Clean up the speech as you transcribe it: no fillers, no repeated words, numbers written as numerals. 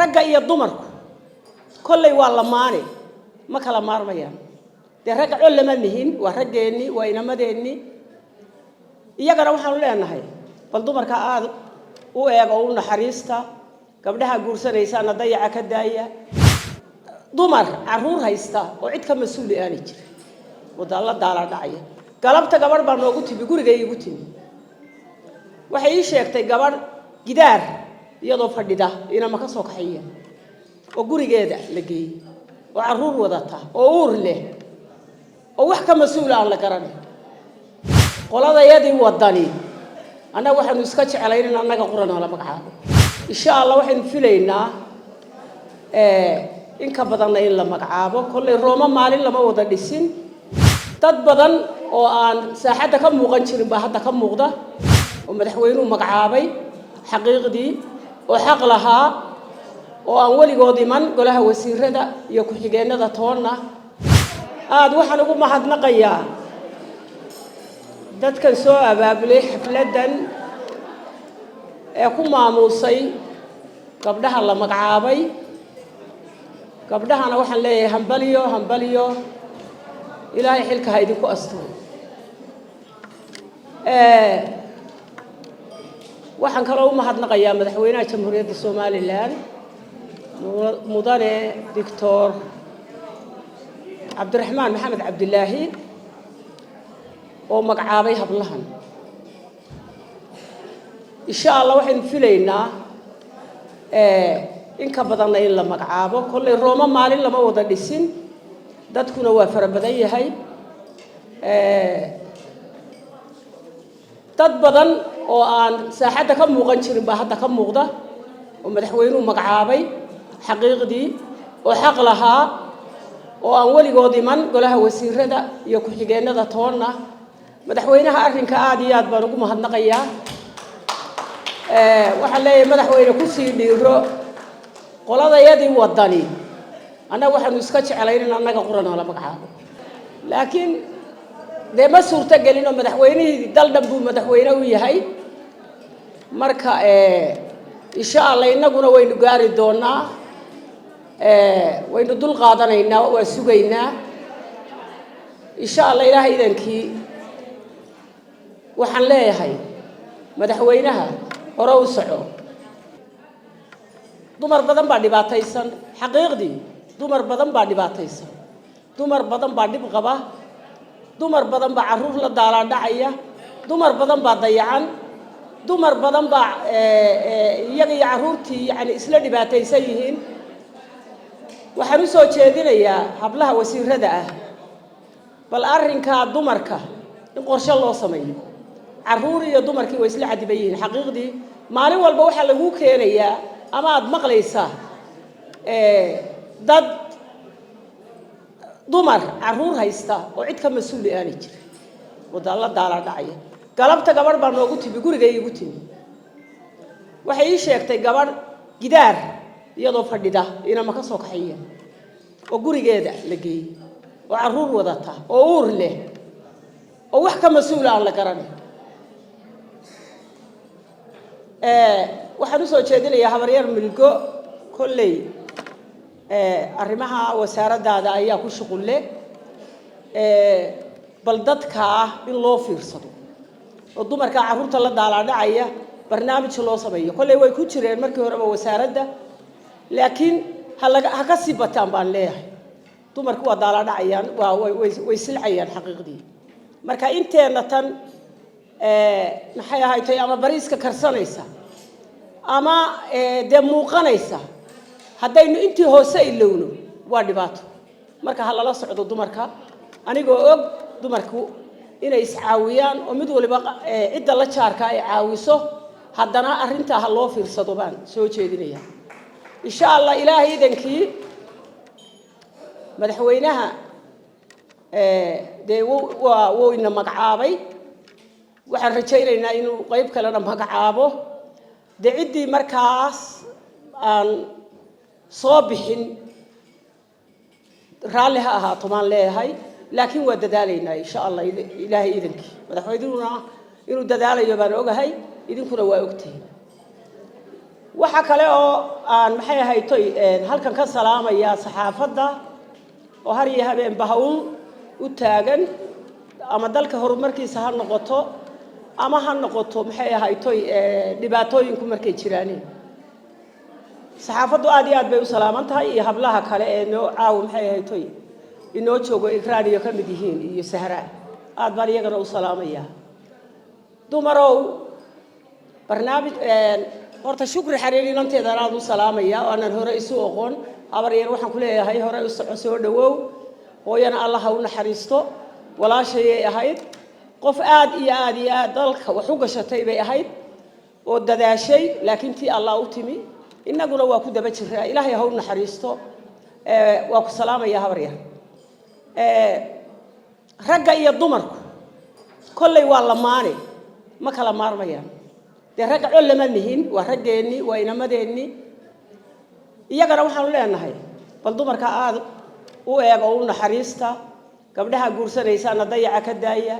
Ragga iyo dumarku kolley waa lamaane, ma kala maarmayaan. Dee ragga col lama nihin, waa raggeennii, waa inamadeenni. Iyagana waxaanu leenahay, bal dumarka aada u eeg oo u naxariista, gabdhaha guursanaysaana dayaca ka daaya. Dumar caruur haysta oo cid ka mas-uuli aanay jirin wadaalla daala dhacaya. Galabta gabadh baa noogu timi, gurigay igu timi. Waxay ii sheegtay gabadh gidaar iyadoo fadhida inama ka soo kaxeeya oo gurigeeda la geeyey, oo caruur wadata oo uur leh, oo wax ka mas-uula aan la garanay. Qoladayadii Waddani, annaga waxaanu iska jeclayn in annaga quranoo la magacaabo. Insha Allah waxaynu filaynaa in ka badanna in la magacaabo. Kollay Rooma maalin lama wada dhisin. Dad badan oo aan saaxadda ka muuqan jirin baa hadda ka muuqda, oo madaxweynuhu magacaabay xaqiiqdii, oo xaq lahaa, oo aan weligood iman golaha wasiirada iyo ku-xigeennada toonna. Aada waxaan ugu mahadnaqayaa dadkan soo abaabulay xafladdan ee ku maamuusay gabdhaha la magacaabay. Gabdhahana waxaan leeyahay hambaliyo, hambaliyo, Ilaahay xilka ha idinku asturo. Waxaan kaloo u mahadnaqayaa madaxweynaha Jamhuuriyadda Somaliland, mudane Doctor Cabdiraxmaan Maxamed Cabdilaahi, oo magacaabay hablahan. Insha Allah waxaynu filaynaa in ka badanna in la magacaabo. Kollay Rooma maalin lama wada dhisin, dadkuna waa fara badan yahay. Dad badan oo aan saaxadda ka muuqan jirin baa hadda ka muuqda, oo madaxweynuhu magacaabay xaqiiqdii, oo xaq lahaa, oo aan weligood iman golaha wasiirada iyo ku-xigeennada toonna. Madaxweynaha arrinka aada iyo aad baan ugu mahadnaqayaa. Waxaan leeyahay, madaxweyne, kusii dhiiro. Qoladayadii Waddani, annaga waxaanu iska jeclayn in annaga quranoo la magacaabo, laakiin dee ma suurto gelin oo madaxweynihii dal dhan buu madaxweyne u yahay. Marka insha Allah innaguna waynu gaari doonaa, waynu dul qaadanaynaa, waa sugaynaa insha Allah. Ilaahay idankii, waxaan leeyahay madaxweynaha, hore u soco. Dumar badan baa dhibaataysan xaqiiqdii, dumar badan baa dhibaataysan, dumar badan baa dhib qaba, dumar badan baa carruur la daalaadhacaya, dumar badan baa dayacan, dumar badan baa iyaga iyo carruurtii yani isla dhibaataysan yihiin. Waxaan usoo jeedinayaa hablaha wasiirada ah, bal arrinkaa dumarka in qorshe loo sameeyo. Carruur iyo dumarkii way isla cadiban yihiin xaqiiqdii. Maalin walba waxaa laguu keenayaa ama aada maqlaysaa dad dumar carruur haysta oo cid ka mas-uuli aanay jirin wadaalla daala dhacaya. Galabta gabadh baa noogu timi, gurigay igu timi. Waxay ii sheegtay gabadh gidaar iyadoo fadhida inama ka soo kaxeeya oo gurigeeda la geeyey, oo carruur wadata oo uur leh, oo wax ka mas-uula aan la garanay. Waxaan usoo jeedinayaa habaryar Milgo, kolley arrimaha wasaaraddaada ayaa ku shuqulle, bal dadkaa in loo fiirsado oo dumarkaa carruurta la daalaadhacaya barnaamij loo sameeyo. Kolley way ku jireen markii horeba wasaaradda, laakiin halaga ha ka sii bataan baan leeyahay. Dumarku waa daalaadhacayaan, waa way silcayaan xaqiiqdii. Marka inteenna tan maxay ahaaytay, ama bariiska karsanaysa ama dee muuqanaysa, haddaynu intii hoose ilowno waa dhibaato. Marka ha lala socdo dumarka, anigoo og dumarku inay iscaawiyaan oo mid waliba cidda la jaarka ay caawiso, haddana arrintaa ha loo fiirsado baan soo jeedinaya insha Allah. Ilaahay idankii, madaxweynaha dee waa wuu ina magacaabay. Waxaan rajaynaynaa inuu qeyb kalena magacaabo. Dee ciddii markaas aan soo bixin raalli ha ahaato maan leeyahay, laakiin waa dadaalaynaa insha Allah. Ilaahay idankii, madaxweynuhuna inuu dadaalayo baan ogahay, idinkuna waa ogtihiin. Waxa kale oo aan, maxay ahaytoy, halkan ka salaamayaa saxaafadda oo har iyo habeenba hawl u taagan, ama dalka horumarkiisa ha noqoto ama ha noqoto, maxay ahaytoy, dhibaatooyinku markay jiraaniin. Saxaafaddu aad iyo aad bay u salaaman tahay, iyo hablaha kale ee noo caawo, maxay ahaytoy, inoo joogo, Ikraan iyo ka mid yihiin iyo Sahra, aad baan iyagana u salaamayaa. Dumarow, barnaamij horta Shukri Xariir inanteedan aad u salaamaya oo aanan hore isu oqon. Habar yar, waxaan ku leeyahay hore u soco, soo dhawow. Hooyana Allah ha u naxariisto, walaashayay ahayd, qof aad iyo aad iyo aad dalka wax u gashatay bay ahayd oo dadaashay, laakiin tii Allah u timi, innaguna waa ku daba jiraa. Ilaahay ha u naxariisto. Waa ku salaamaya, habar yar. Ragga iyo dumarku kolley waa lamaane, ma kala maarmayaan. Dee ragga col lama nihin, waa raggeennii, waa inamadeenni. Iyagana waxaanu leenahay bal dumarka aada u eeg oo u naxariista. Gabdhaha guursanaysaana dayaca ka daaya.